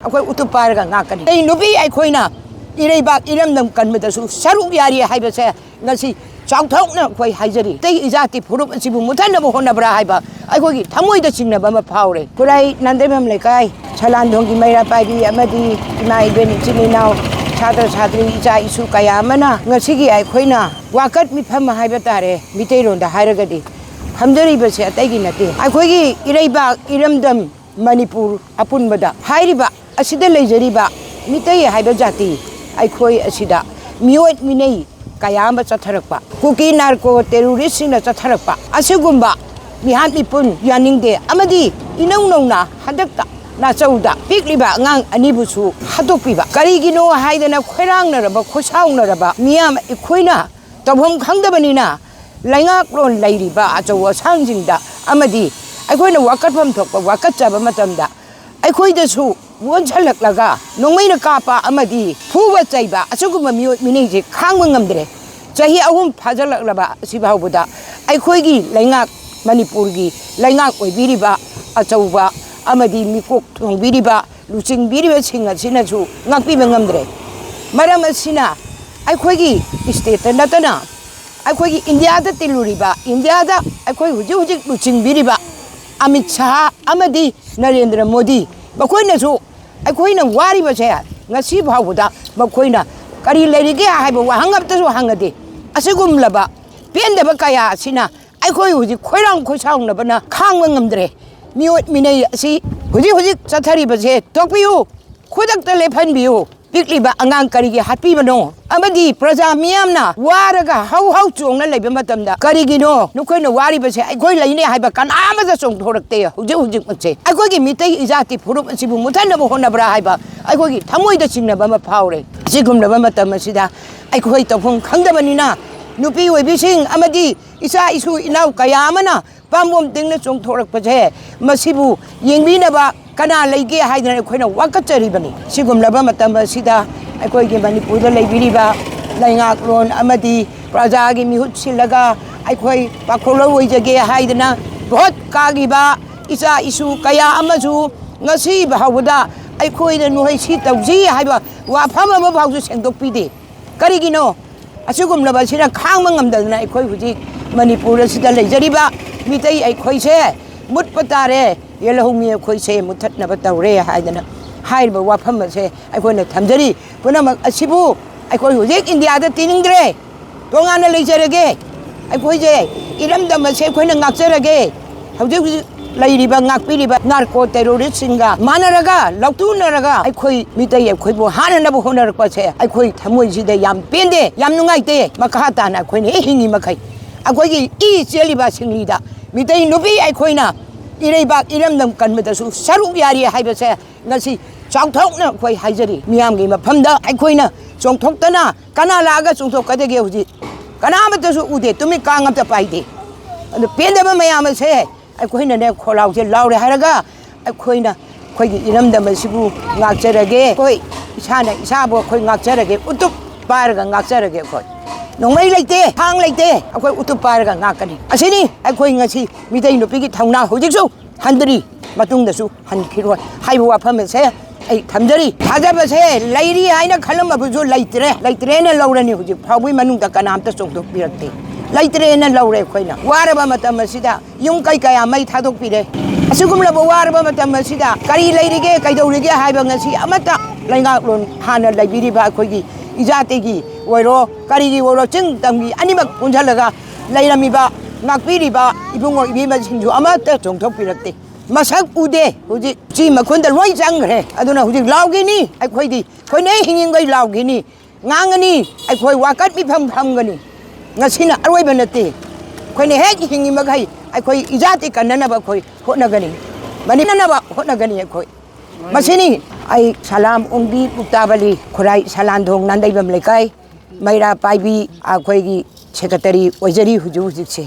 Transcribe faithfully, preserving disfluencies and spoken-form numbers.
ꯑꯩꯈꯣꯏ ꯎꯇꯨꯞ ꯄꯥꯏꯔꯒ ꯉꯥꯛꯀꯅꯤ꯫ ꯑꯩ ꯅꯨꯄꯤ ꯑꯩꯈꯣꯏꯅ ꯏꯔꯩꯕꯥꯛ ꯏꯔꯝꯗꯝ ꯀꯟꯕꯗꯁꯨ ꯁꯔꯨꯛ ꯌꯥꯔꯤ ꯍꯥꯏꯕꯁꯦ ꯉꯁꯤ ꯆꯥꯎꯊꯣꯛꯅ ꯑꯩꯈꯣꯏ ꯍꯥꯏꯖꯔꯤ꯫ ꯑꯇꯩ ꯏꯖꯥꯇꯤ ꯐꯨꯔꯨꯞ ꯑꯁꯤꯕꯨ ꯃꯨꯠꯊꯠꯅꯕ ꯍꯣꯠꯅꯕ꯭ꯔꯥ ꯍꯥꯏꯕ ꯑꯩꯈꯣꯏꯒꯤ ꯊꯃꯣꯏꯗ ꯆꯤꯡꯅꯕ ꯑꯃ ꯐꯥꯎꯔꯦ꯫ ꯈꯨꯔꯥꯏ ꯅꯥꯟꯗꯩꯐꯝ ꯂꯩꯀꯥꯏ ꯁꯂꯥꯟꯊꯣꯡꯒꯤ ꯃꯩꯔꯥ ꯄꯥꯏꯕꯤ ꯑꯃꯗꯤ ꯏꯃꯥ ꯏꯕꯦꯟ ꯏꯆꯤꯟ ꯏꯅꯥꯎ ꯁꯥꯇ꯭ꯔ ꯁꯥꯇ꯭ꯔꯤ ꯏꯆꯥ ꯏꯁꯨ ꯀꯌꯥ ꯑꯃꯅ ꯉꯁꯤꯒꯤ ꯑꯩꯈꯣꯏꯅ ꯋꯥꯀꯠ ꯃꯤꯐꯝ ꯍꯥꯏꯕ ꯇꯥꯔꯦ, ꯃꯤꯇꯩꯔꯣꯟꯗ ꯍꯥꯏꯔꯒꯗꯤ ꯐꯝꯖꯔꯤꯕꯁꯦ ꯑꯇꯩꯒꯤ ꯅꯠꯇꯦ꯫ ꯑꯩꯈꯣꯏꯒꯤ ꯏꯔꯩꯕꯥꯛ ꯏꯔꯝꯗꯝ ꯃꯅꯤꯄꯨꯔ ꯑꯄꯨꯟꯕꯗ ꯍꯥꯏꯔꯤꯕ ꯑꯁꯤꯗ ꯂꯩꯖꯔꯤꯕ ꯃꯤꯇꯩ ꯍꯥꯏꯕ ꯖꯥꯇꯤ ꯑꯩꯈꯣꯏ ꯑꯁꯤꯗ ꯃꯤꯑꯣꯠ ꯃꯤꯅꯩ ꯀꯌꯥ ꯑꯃ ꯆꯠꯊꯔꯛꯄ, ꯀꯨꯀꯤ ꯅꯥꯔꯀꯣ ꯇꯦꯔꯣꯔꯤꯁꯁꯤꯡꯅ ꯆꯠꯊꯔꯛꯄ ꯑꯁꯤꯒꯨꯝꯕ ꯃꯤꯍꯥꯠ ꯃꯤꯄꯨꯟ ꯌꯥꯅꯤꯡꯗꯦ꯫ ꯑꯃꯗꯤ ꯏꯅꯧ ꯅꯧꯅ ꯍꯟꯗꯛꯇ ꯅꯥꯆꯧꯗ ꯄꯤꯛꯂꯤꯕ ꯑꯉꯥꯡ ꯑꯅꯤꯕꯨꯁꯨ ꯍꯥꯠꯇꯣꯛꯄꯤꯕ꯫ ꯀꯔꯤꯒꯤꯅꯣ ꯍꯥꯏꯗꯅ ꯈꯣꯏꯔꯥꯡꯅꯔꯕ, ꯈꯣꯏꯁꯥꯎꯅꯔꯕ ꯃꯤꯌꯥꯝ ꯑꯩꯈꯣꯏꯅ ꯇꯧꯐꯝ ꯈꯪꯗꯕꯅꯤꯅ ꯂꯩꯉꯥꯛꯂꯣꯟ ꯂꯩꯔꯤꯕ ꯑꯆꯧ ꯑꯁꯥꯡꯁꯤꯡꯗ ꯑꯃꯗꯤ ꯑꯩꯈꯣꯏꯅ ꯋꯥꯀꯠꯐꯝ ꯊꯣꯛꯄ ꯋꯥꯀꯠꯆꯕ ꯃꯇꯝꯗ ꯑꯩꯈꯣꯏꯗꯁꯨ ꯑꯣꯟꯁꯤꯜꯂꯛꯂꯒ ꯅꯣꯡꯃꯩꯅ ꯀꯥꯞꯄ ꯑꯃꯗꯤ ꯐꯨꯕ ꯆꯩꯕ ꯑꯁꯤꯒꯨꯝꯕ ꯃꯤꯑꯣꯏ ꯃꯤꯅꯩꯁꯦ ꯈꯥꯡꯕ ꯉꯝꯗ꯭ꯔꯦ꯫ ꯆꯍꯤ ꯑꯍꯨꯝ ꯐꯥꯖꯤꯜꯂꯛꯂꯕ ꯑꯁꯤ ꯐꯥꯎꯕꯗ ꯑꯩꯈꯣꯏꯒꯤ ꯂꯩꯉꯥꯛ, ꯃꯅꯤꯄꯨꯔꯒꯤ ꯂꯩꯉꯥꯛ ꯑꯣꯏꯕꯤꯔꯤꯕ ꯑꯆꯧꯕ ꯑꯃꯗꯤ ꯃꯤꯀꯣꯛ ꯊꯣꯡꯕꯤꯔꯤꯕ ꯂꯨꯆꯤꯡꯕꯤꯔꯤꯕꯁꯤꯡ ꯑꯁꯤꯅꯁꯨ ꯉꯥꯛꯄꯤꯕ ꯉꯝꯗ꯭ꯔꯦ꯫ ꯃꯔꯝ ꯑꯁꯤꯅ ꯑꯩꯈꯣꯏꯒꯤ ꯁ꯭ꯇꯦꯠꯇ ꯅꯠꯇꯅ ꯑꯩꯈꯣꯏꯒꯤ ꯏꯟꯗꯤꯌꯥꯗ ꯇꯤꯜꯂꯨꯔꯤꯕ, ꯏꯟꯗꯤꯌꯥꯗ ꯑꯩꯈꯣꯏ ꯍꯧꯖꯤꯛ ꯍꯧꯖꯤꯛ ꯂꯨꯆꯤꯡꯕꯤꯔꯤꯕ ꯑꯃꯤꯠ ꯁꯥꯍ ꯑꯃꯗꯤ ꯅꯔꯦꯟꯗ꯭ꯔ ꯃꯣꯗꯤ, ꯃꯈꯣꯏꯅꯁꯨ ꯑꯩꯈꯣꯏꯅ ꯋꯥꯔꯤꯕꯁꯦ ꯉꯁꯤ ꯐꯥꯎꯕꯗ ꯃꯈꯣꯏꯅ ꯀꯔꯤ ꯂꯩꯔꯤꯒꯦ ꯍꯥꯏꯕ ꯋꯥꯍꯪ ꯑꯃꯇꯁꯨ ꯍꯪꯅꯗꯦ꯫ ꯑꯁꯤꯒꯨꯝꯂꯕ ꯄꯦꯟꯗꯕ ꯀꯌꯥ ꯑꯁꯤꯅ ꯑꯩꯈꯣꯏ ꯍꯧꯖꯤꯛ ꯈꯣꯏꯔꯥꯡ ꯈꯣꯏꯁꯥꯎꯅꯕꯅ ꯈꯥꯡꯕ ꯉꯝꯗ꯭ꯔꯦ꯫ ꯃꯤꯑꯣꯠ ꯃꯤꯅꯩ ꯑꯁꯤ ꯍꯧꯖꯤꯛ ꯍꯧꯖꯤꯛ ꯆꯠꯊꯔꯤꯕꯁꯦ ꯇꯣꯛꯄꯤꯌꯨ, ꯈꯨꯗꯛꯇ ꯂꯦꯞꯍꯟꯕꯤꯌꯨ꯫ ꯄꯤꯛꯂꯤꯕ ꯑꯉꯥꯡ ꯀꯔꯤꯒꯤ ꯍꯥꯠꯄꯤꯕꯅꯣ? ꯑꯃꯗꯤ ꯄ꯭ꯔꯖꯥ ꯃꯤꯌꯥꯝꯅ ꯋꯥꯔꯒ ꯍꯧ ꯍꯧ ꯆꯣꯡꯅ ꯂꯩꯕ ꯃꯇꯝꯗ ꯀꯔꯤꯒꯤꯅꯣ ꯅꯈꯣꯏꯅ ꯋꯥꯔꯤꯕꯁꯦ? ꯑꯩꯈꯣꯏ ꯂꯩꯅꯦ ꯍꯥꯏꯕ ꯀꯅꯥ ꯑꯃꯠꯇ ꯆꯣꯡꯊꯣꯔꯛꯇꯦ ꯍꯧꯖꯤꯛ ꯍꯧꯖꯤꯛꯃꯛꯁꯦ꯫ ꯑꯩꯈꯣꯏꯒꯤ ꯃꯤꯇꯩ ꯏꯖꯥꯇꯤ ꯐꯨꯔꯨꯞ ꯑꯁꯤꯕꯨ ꯃꯨꯠꯊꯠꯅꯕ ꯍꯣꯠꯅꯕ꯭ꯔꯥ ꯍꯥꯏꯕ ꯑꯩꯈꯣꯏꯒꯤ ꯊꯃꯣꯏꯗ ꯆꯤꯡꯅꯕ ꯑꯃ ꯐꯥꯎꯔꯦ꯫ ꯑꯁꯤꯒꯨꯝꯂꯕ ꯃꯇꯝ ꯑꯁꯤꯗ ꯑꯩꯈꯣꯏ ꯇꯧꯐꯝ ꯈꯪꯗꯕꯅꯤꯅ ꯅꯨꯄꯤ ꯑꯣꯏꯕꯤꯁꯤꯡ ꯑꯃꯗꯤ ꯏꯆꯥ ꯏꯁꯨ ꯏꯅꯥꯎ ꯀꯌꯥ ꯑꯃꯅ ꯄꯥꯝꯕꯣꯝ ꯇꯤꯡꯅ ꯆꯣꯡꯊꯣꯔꯛꯄꯁꯦ ꯃꯁꯤꯕꯨ ꯌꯦꯡꯕꯤꯅꯕ ꯀꯅꯥ ꯂꯩꯒꯦ ꯍꯥꯏꯗꯅ ꯑꯩꯈꯣꯏꯅ ꯋꯥꯀꯠꯆꯔꯤꯕꯅꯤ꯫ ꯁꯤꯒꯨꯝꯂꯕ ꯃꯇꯝ ꯑꯁꯤꯗ ꯑꯩꯈꯣꯏꯒꯤ ꯃꯅꯤꯄꯨꯔꯗ ꯂꯩꯕꯤꯔꯤꯕ ꯂꯩꯉꯥꯛꯂꯣꯟ ꯑꯃꯗꯤ ꯄ꯭ꯔꯖꯥꯒꯤ ꯃꯤꯍꯨꯠ ꯁꯤꯜꯂꯒ ꯑꯩꯈꯣꯏ ꯄꯥꯈꯣꯜꯂꯧ ꯑꯣꯏꯖꯒꯦ ꯍꯥꯏꯗꯅ ꯚꯣꯠ ꯀꯥꯈꯤꯕ ꯏꯆꯥ ꯏꯁꯨ ꯀꯌꯥ ꯑꯃꯁꯨ ꯉꯁꯤ ꯐꯥꯎꯕꯗ ꯑꯩꯈꯣꯏꯗ ꯅꯣꯏ ꯁꯤ ꯇꯧꯁꯤ ꯍꯥꯏꯕ ꯋꯥꯐꯝ ꯑꯃ ꯐꯥꯎꯁꯨ ꯁꯦꯡꯗꯣꯛꯄꯤꯗꯦ꯫ ꯀꯔꯤꯒꯤꯅꯣ? ꯑꯁꯤꯒꯨꯝꯂꯕ ꯑꯁꯤꯅ ꯈꯥꯡꯕ ꯉꯝꯗꯗꯅ ꯑꯩꯈꯣꯏ ꯍꯧꯖꯤꯛ ꯃꯅꯤꯄꯨꯔ ꯑꯁꯤꯗ ꯂꯩꯖꯔꯤꯕ ꯃꯤꯇꯩ ꯑꯩꯈꯣꯏꯁꯦ ꯃꯨꯠꯄ ꯇꯥꯔꯦ, ꯌꯦꯜꯍꯧꯃꯤ ꯑꯩꯈꯣꯏꯁꯦ ꯃꯨꯠꯊꯠꯅꯕ ꯇꯧꯔꯦ ꯍꯥꯏꯗꯅ ꯍꯥꯏꯔꯤꯕ ꯋꯥꯐꯝ ꯑꯁꯦ ꯑꯩꯈꯣꯏꯅ ꯊꯝꯖꯔꯤ꯫ ꯄꯨꯝꯅꯃꯛ ꯑꯁꯤꯕꯨ ꯑꯩꯈꯣꯏ ꯍꯧꯖꯤꯛ ꯏꯟꯗꯤꯌꯥꯗ ꯇꯤꯅꯤꯡꯗ꯭ꯔꯦ, ꯇꯣꯉꯥꯟꯅ ꯂꯩꯖꯔꯒꯦ꯫ ꯑꯩꯈꯣꯏꯁꯦ ꯏꯔꯝꯗꯝ ꯑꯁꯦ ꯑꯩꯈꯣꯏꯅ ꯉꯥꯛꯆꯔꯒꯦ꯫ ꯍꯧꯖꯤꯛ ꯍꯧꯖꯤꯛ ꯂꯩꯔꯤꯕ ꯉꯥꯛꯄꯤꯔꯤꯕ ꯅꯥꯔꯀꯣ ꯇꯦꯔꯣꯔꯤꯁꯁꯤꯡꯒ ꯃꯥꯟꯅꯔꯒ, ꯂꯧꯇꯨꯅꯔꯒ ꯑꯩꯈꯣꯏ ꯃꯤꯇꯩ ꯑꯩꯈꯣꯏꯕꯨ ꯍꯥꯠꯅꯅꯕ ꯍꯣꯠꯅꯔꯛꯄꯁꯦ ꯑꯩꯈꯣꯏ ꯊꯃꯣꯏꯁꯤꯗ ꯌꯥꯝ ꯄꯦꯟꯗꯦ, ꯌꯥꯝ ꯅꯨꯡꯉꯥꯏꯇꯦ꯫ ꯃꯈꯥ ꯇꯥꯅ ꯑꯩꯈꯣꯏꯅ ꯍꯦꯛ ꯍꯤꯡꯉꯤ ꯃꯈꯩ ꯑꯩꯈꯣꯏꯒꯤ ꯏ ꯆꯦꯜꯂꯤꯕ ꯁꯤꯡꯂꯤꯗ ꯃꯤꯇꯩ ꯅꯨꯄꯤ ꯑꯩꯈꯣꯏꯅ ꯏꯔꯩꯕꯥꯛ ꯏꯔꯝꯗꯝ ꯀꯟꯕꯗꯁꯨ ꯁꯔꯨꯛ ꯌꯥꯔꯤ ꯍꯥꯏꯕꯁꯦ ꯉꯁꯤ ꯆꯥꯎꯊꯣꯛꯅ ꯑꯩꯈꯣꯏ ꯍꯥꯏꯖꯔꯤ꯫ ꯃꯤꯌꯥꯝꯒꯤ ꯃꯐꯝꯗ ꯑꯩꯈꯣꯏꯅ ꯆꯣꯡꯊꯣꯛꯇꯅ, ꯀꯅꯥ ꯂꯥꯛꯑꯒ ꯆꯣꯡꯊꯣꯛꯀꯗꯒꯦ? ꯍꯧꯖꯤꯛ ꯀꯅꯥꯃꯠꯇꯁꯨ ꯎꯗꯦ, ꯇꯨꯃꯤꯠ ꯀꯥꯡ ꯑꯃꯇ ꯄꯥꯏꯗꯦ꯫ ꯑꯗꯨ ꯄꯦꯟꯗꯕ ꯃꯌꯥꯝ ꯑꯁꯦ ꯑꯩꯈꯣꯏꯅꯅꯦ ꯈꯣꯜꯂꯥꯎꯁꯦ ꯂꯥꯎꯔꯦ ꯍꯥꯏꯔꯒ ꯑꯩꯈꯣꯏꯅ ꯑꯩꯈꯣꯏꯒꯤ ꯏꯔꯝꯗꯝ ꯑꯁꯤꯕꯨ ꯉꯥꯛꯆꯔꯒꯦ꯫ ꯑꯩꯈꯣꯏ ꯏꯁꯥꯅ ꯏꯁꯥꯕꯨ ꯑꯩꯈꯣꯏ ꯉꯥꯛꯆꯔꯒꯦ, ꯎꯇꯨꯞ ꯄꯥꯏꯔꯒ ꯉꯥꯛꯆꯔꯒꯦ꯫ ꯑꯩꯈꯣꯏ ꯅꯣꯡꯃꯩ ꯂꯩꯇꯦ, ꯊꯥꯡ ꯂꯩꯇꯦ, ꯑꯩꯈꯣꯏ ꯎꯇꯨꯞ ꯄꯥꯏꯔꯒ ꯉꯥꯛꯀꯅꯤ꯫ ꯑꯁꯤꯅꯤ ꯑꯩꯈꯣꯏ ꯉꯁꯤ ꯃꯤꯇꯩ ꯅꯨꯄꯤꯒꯤ ꯊꯧꯅꯥ ꯍꯧꯖꯤꯛꯁꯨ ꯍꯟꯗ꯭ꯔꯤ, ꯃꯇꯨꯡꯗꯁꯨ ꯍꯟꯈꯤꯔꯣꯏ ꯍꯥꯏꯕ ꯋꯥꯐꯝ ꯑꯁꯦ ꯑꯩ ꯊꯝꯖꯔꯤ꯫ ꯊꯥꯖꯕꯁꯦ ꯂꯩꯔꯤ ꯍꯥꯏꯅ ꯈꯜꯂꯝꯕꯕꯨꯁꯨ ꯂꯩꯇ꯭ꯔꯦ, ꯂꯩꯇ꯭ꯔꯦꯅ ꯂꯧꯔꯅꯤ꯫ ꯍꯧꯖꯤꯛ ꯐꯥꯎꯕꯒꯤ ꯃꯅꯨꯡꯗ ꯀꯅꯥꯝꯇ ꯆꯣꯡꯊꯣꯛꯄꯤꯔꯛꯇꯦ, ꯂꯩꯇ꯭ꯔꯦꯅ ꯂꯧꯔꯦ꯫ ꯑꯩꯈꯣꯏꯅ ꯋꯥꯔꯕ ꯃꯇꯝ ꯑꯁꯤꯗ ꯌꯨꯝ ꯀꯩ ꯀꯌꯥ ꯃꯩ ꯊꯥꯗꯣꯛꯄꯤꯔꯦ꯫ ꯑꯁꯤꯒꯨꯝꯂꯕ ꯋꯥꯔꯕ ꯃꯇꯝ ꯑꯁꯤꯗ ꯀꯔꯤ ꯂꯩꯔꯤꯒꯦ, ꯀꯩꯗꯧꯔꯤꯒꯦ ꯍꯥꯏꯕ ꯉꯁꯤ ꯑꯃꯠꯇ ꯂꯩꯉꯥꯛꯂꯣꯟ ꯍꯥꯟꯅ ꯂꯩꯕꯤꯔꯤꯕ ꯑꯩꯈꯣꯏꯒꯤ ꯏꯖꯥꯇꯤꯒꯤ ꯑꯣꯏꯔꯣ, ꯀꯔꯤꯒꯤ ꯑꯣꯏꯔꯣ, ꯆꯤꯡ ꯇꯝꯒꯤ ꯑꯅꯤꯃꯛ ꯄꯨꯟꯁꯤꯜꯂꯒ ꯂꯩꯔꯝꯃꯤꯕ ꯉꯥꯛꯄꯤꯔꯤꯕ ꯏꯕꯨꯡꯉꯣ ꯏꯕꯦꯝꯃꯁꯤꯡꯁꯨ ꯑꯃꯠꯇ ꯆꯣꯡꯊꯣꯛꯄꯤꯔꯛꯇꯦ꯫ ꯃꯁꯛ ꯎꯗꯦ꯫ ꯍꯧꯖꯤꯛ ꯆꯤ ꯃꯈꯨꯟꯗ ꯂꯣꯏ ꯆꯪꯈ꯭ꯔꯦ꯫ ꯑꯗꯨꯅ ꯍꯧꯖꯤꯛ ꯂꯥꯎꯈꯤꯅꯤ꯫ ꯑꯩꯈꯣꯏꯗꯤ ꯑꯩꯈꯣꯏꯅ ꯍꯤꯡꯉꯤꯉꯩ ꯂꯥꯎꯈꯤꯅꯤ, ꯉꯥꯡꯉꯅꯤ꯫ ꯑꯩꯈꯣꯏ ꯋꯥꯀꯠ ꯃꯤꯐꯝ ꯐꯝꯒꯅꯤ꯫ ꯉꯁꯤꯅ ꯑꯔꯣꯏꯕ ꯅꯠꯇꯦ꯫ ꯑꯩꯈꯣꯏꯅ ꯍꯦꯛ ꯍꯤꯡꯉꯤ ꯃꯈꯩ ꯑꯩꯈꯣꯏ ꯏꯖꯥꯇꯤ ꯀꯟꯅꯅꯕ ꯑꯩꯈꯣꯏ ꯍꯣꯠꯅꯒꯅꯤ, ꯃꯅꯤꯅꯅꯕ ꯍꯣꯠꯅꯒꯅꯤ ꯑꯩꯈꯣꯏ꯫ ꯃꯁꯤꯅꯤ꯫ ꯑꯩ ꯁꯂꯥꯝ ꯑꯣꯡꯕꯤ ꯃꯨꯛꯇꯥꯕꯂꯤ, ꯈꯨꯔꯥꯏ ꯁꯂꯥꯟꯊꯣꯡ ꯅꯥꯟꯗꯩꯕꯝ ꯂꯩꯀꯥꯏ, ꯃꯩꯔꯥ ꯄꯥꯏꯕꯤ ꯑꯩꯈꯣꯏꯒꯤ ꯁꯦꯀ꯭ꯔꯦꯇꯔꯤ ꯑꯣꯏꯖꯔꯤ ꯍꯧꯖꯤꯛ ꯍꯧꯖꯤꯛꯁꯦ꯫